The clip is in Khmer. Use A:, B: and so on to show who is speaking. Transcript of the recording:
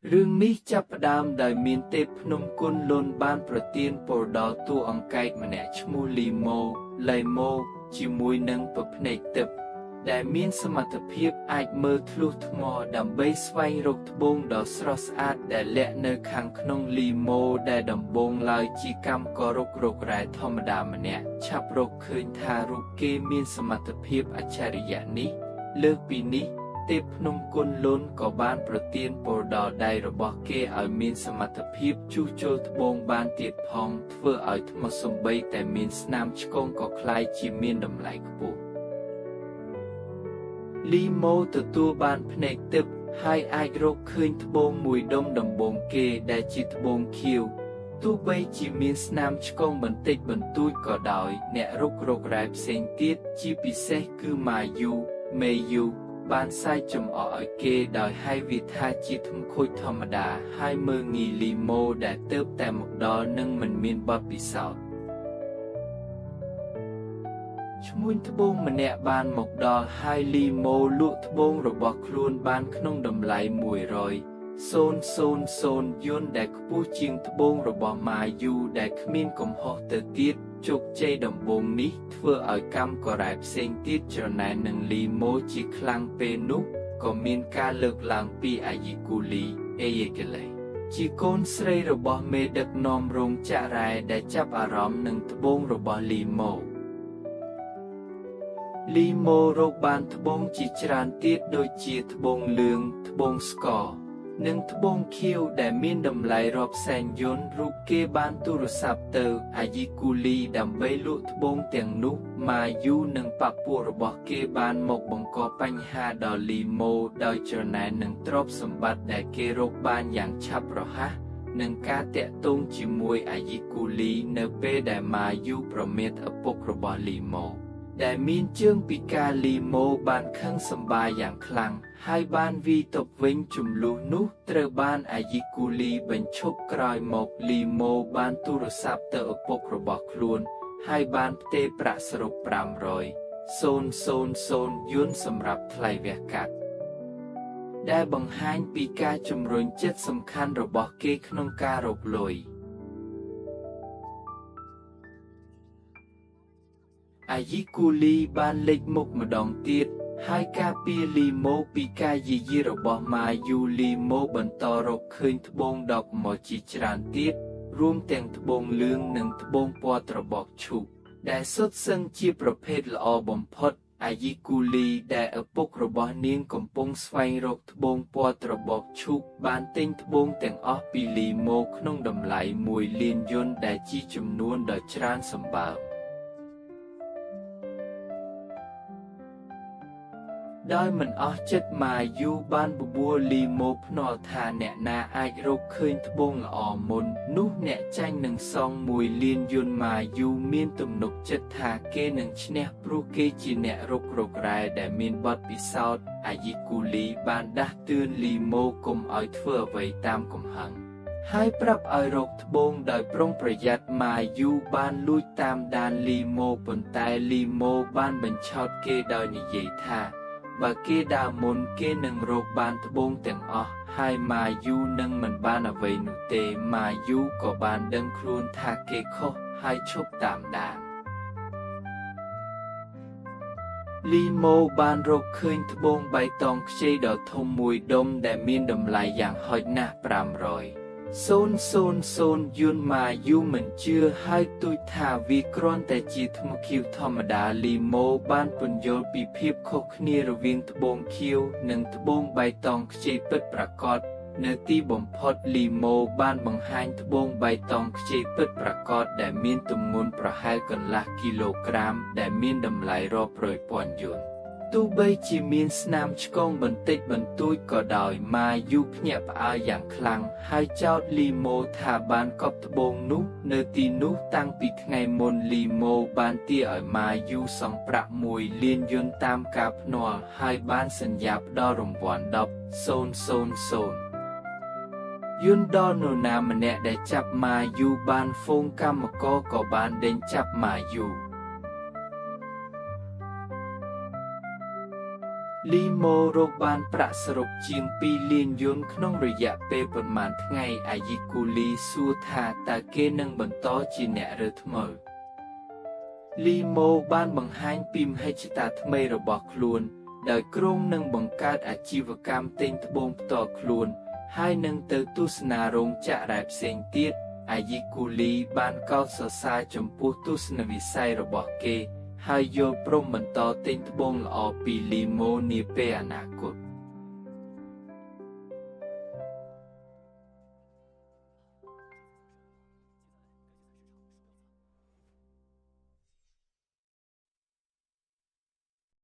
A: រឿងនេះចាប់ផ្ដើមដោយមានទេពភ្នំគុនលុនបានប្រទានពរដល់តួអង្កែតម្នាក់ឈ្មោះលីម៉ូ ឡៃម៉ូ ជាមួយនឹងប្រភ្នែកទិព្វដែលមានសមត្ថភាពអាចមើលធ្លុះថ្មដើម្បីស្វែងរកត្បូងដ៏ស្រស់ស្អាតដែលលាក់នៅខាងក្នុងលីម៉ូដែលដំបូងឡើយជាកម្មកររុករករ៉ែធម្មតាម្នាក់ឆាប់រកឃើញថារូបគេមានសមត្ថភាពអច្ឆរិយៈនេះលើសពីនេះទេពភ្នំគុនលុនក៏បានប្រទានពរដល់ដៃរបស់គេឲ្យមានសមត្ថភាពជួសជុលត្បូងបានទៀតផងធ្វើឲ្យថ្មសំបីតែមានស្នាមឆ្កងក៏ក្លាយជាមានតម្លៃខ្ពស់លីម៉ូទទួលបានភ្នែកទិព្វហើយអាចរកឃើញត្បូងមួយដុំដំបូងគេដែលជាត្បូងខៀវទោះបីជាមានស្នាមឆ្កងបន្តិចបន្តួចក៏ដោយអ្នករុករករ៉ែផ្សេងទៀតជាពិសេសគឺម៉ាយូមេយូបានសាយចំអកឲ្យគេដោយហៅវាថាជាថ្មខូចធម្មតាហើយមើលងាយលីម៉ូដែលទើបតែមកដល់នឹងមិនមានបទពិសោធន៍ឈ្មួញត្បូងម្នាក់បានមកដល់ហើយលីម៉ូលក់ត្បូងរបស់ខ្លួនបានក្នុងតម្លៃ100,000យួនដែលខ្ពស់ជាងត្បូងរបស់ម៉ាយូដែលគ្មានកំហុសទៅទៀតជោគជ័យដំបូងនេះធ្វើឲ្យកម្មករ៉ែផ្សេងទៀតច្រណែននឹងលីម៉ូជាខ្លាំងពេលនោះក៏មានការលើកឡើងពីអាយីគូលីអេយេកេឡេជាកូនស្រីរបស់មេដឹកនាំរោងចក្ររ៉ែដែលចាប់អារម្មណ៍នឹងត្បូងរបស់លីម៉ូលីម៉ូរកបានត្បូងជាច្រើនទៀតដូចជាត្បូងលឿងត្បូងស្ករនិងត្បូងខៀវដែលមានតម្លៃរាប់សែនយួនរូបគេបានទូរស័ព្ទទៅអាយីគូលីដើម្បីលក់ត្បូងទាំងនោះម៉ាយូនិងបពពួករបស់គេបានមកបង្កបញ្ហាដល់លីម៉ូដោយច្រណែននឹងទ្រព្យសម្បត្តិដែលគេរកបានយ៉ាងឆាប់រហ័សនិងការតាក់ទងជាមួយអាយីគូលីនៅពេលដែលម៉ាយូប្រមាថឪពុករបស់លីម៉ូដែលមានជើងពិការលីម៉ូបានខឹងសម្បាយ៉ាងខ្លាំងហើយបានវាយតបវិញចំនួននោះត្រូវបានអាយីគូលីបញ្ឈប់ក្រោយមកលីម៉ូបានទូរស័ព្ទទៅឪពុករបស់ខ្លួនហើយបានផ្ទេរប្រាក់សរុប500,000យួនសម្រាប់ថ្លៃវះកាត់ដែលបង្ហាញពីការជំរុញចិត្តសំខាន់របស់គេក្នុងការរកលុយអាយីគូលីបានលេចមុខម្ដងទៀតហើយការពារលីម៉ូពីការយាយីរបស់ម៉ាយូលីម៉ូបន្តរកឃើញត្បូងដកមកជាច្រើនទៀតរួមទាំងត្បូងលឿងនិងត្បូងពណ៌ត្របកឈូកដែលសុទ្ធសឹងជាប្រភេទល្អបំផុតអាយីគូលីដែលឪពុករបស់នាងកំពុងស្វែងរកត្បូងពណ៌ត្របកឈូកបានទិញត្បូងទាំងអស់ពីលីម៉ូក្នុងតម្លៃ1លានយួនដែលជាចំនួនដ៏ច្រើនសម្បើមដោយមិនអស់ចិត្តម៉ាយូបានបបួលលីម៉ូភ្នាល់ថាអ្នកណាអាចរកឃើញត្បូងល្អមុននោះអ្នកចាញ់នឹងសង1លានយួនម៉ាយូមានទំនុកចិត្តថាគេនឹងឈ្នះព្រោះគេជាអ្នករុករករ៉ែដែលមានបទពិសោធន៍អាយីគូលីបានដាស់តឿនលីម៉ូកុំឲ្យធ្វើអ្វីតាមកំហឹងហើយប្រាប់ឲ្យរកត្បូងដោយប្រុងប្រយ័ត្នម៉ាយូបានលួចតាមដានលីម៉ូប៉ុន្តែលីម៉ូបានបញ្ឆោតគេដោយនិយាយថាបើគេដើរមុនគេនឹងរកបានត្បូងទាំងអស់ហើយម៉ាយូនឹងមិនបានអ្វីនោះទេម៉ាយូក៏បានដឹងខ្លួនថាគេខុសហើយឈប់តាមដានលីម៉ូបានរកឃើញត្បូងបៃតងខ្ចីដ៏ធំមួយដុំដែលមានតម្លៃយ៉ាងហោចណាស់500,000យួនម៉ាយូមិនជឿហើយទូចថាវាគ្រាន់តែជាថ្មខៀវធម្មតាលីម៉ូបានពន្យល់ពីភាពខុសគ្នារវាងត្បូងខៀវនិងត្បូងបៃតងខ្ចីពិតប្រាកដនៅទីបំផុតលីម៉ូបានបង្ហាញត្បូងបៃតងខ្ចីពិតប្រាកដដែលមានទម្ងន់ប្រហែលកន្លះគីឡូក្រាមដែលមានតម្លៃរាប់រយពាន់យួនទោះបីជាមានស្នាមឆ្កងបន្តិចបន្តួចក៏ដោយម៉ាយូភ្ញាក់ផ្អើលយ៉ាងខ្លាំងហើយចោទលីម៉ូថាបានកប់ត្បូងនោះនៅទីនោះតាំងពីថ្ងៃមុនលីម៉ូបានទារឲ្យម៉ាយូសងប្រាក់1លានយួនតាមការភ្នាល់ហើយបានសន្យាផ្ដល់រង្វាន់10,000យួនដល់នរណាម្នាក់ដែលចាប់ម៉ាយូបានហ្វូងកម្មករក៏បានដេញចាប់ម៉ាយូ លីម៉ូរកបានប្រាក់សរុបជាង2លានយួនក្នុងរយៈពេលប៉ុន្មានថ្ងៃអាយីគូលីសួរថាតើគេនឹងបន្តជាអ្នករើថ្មើលីម៉ូបានបង្ហាញពីមហិច្ឆតាថ្មីរបស់ខ្លួនដោយគ្រោងនឹងបង្កើតអាជីវកម្មទិញត្បូងផ្ទាល់ខ្លួនហើយនឹងទៅទស្សនារោងចក្ររ៉ែផ្សេងទៀតអាយីគូលីបានកោតសរសើរចំពោះទស្សនវិស័យរបស់គេហើយយល់ព្រមបន្តទិញត្បូងល្អពីលីម៉ូនាពេលអនាគត។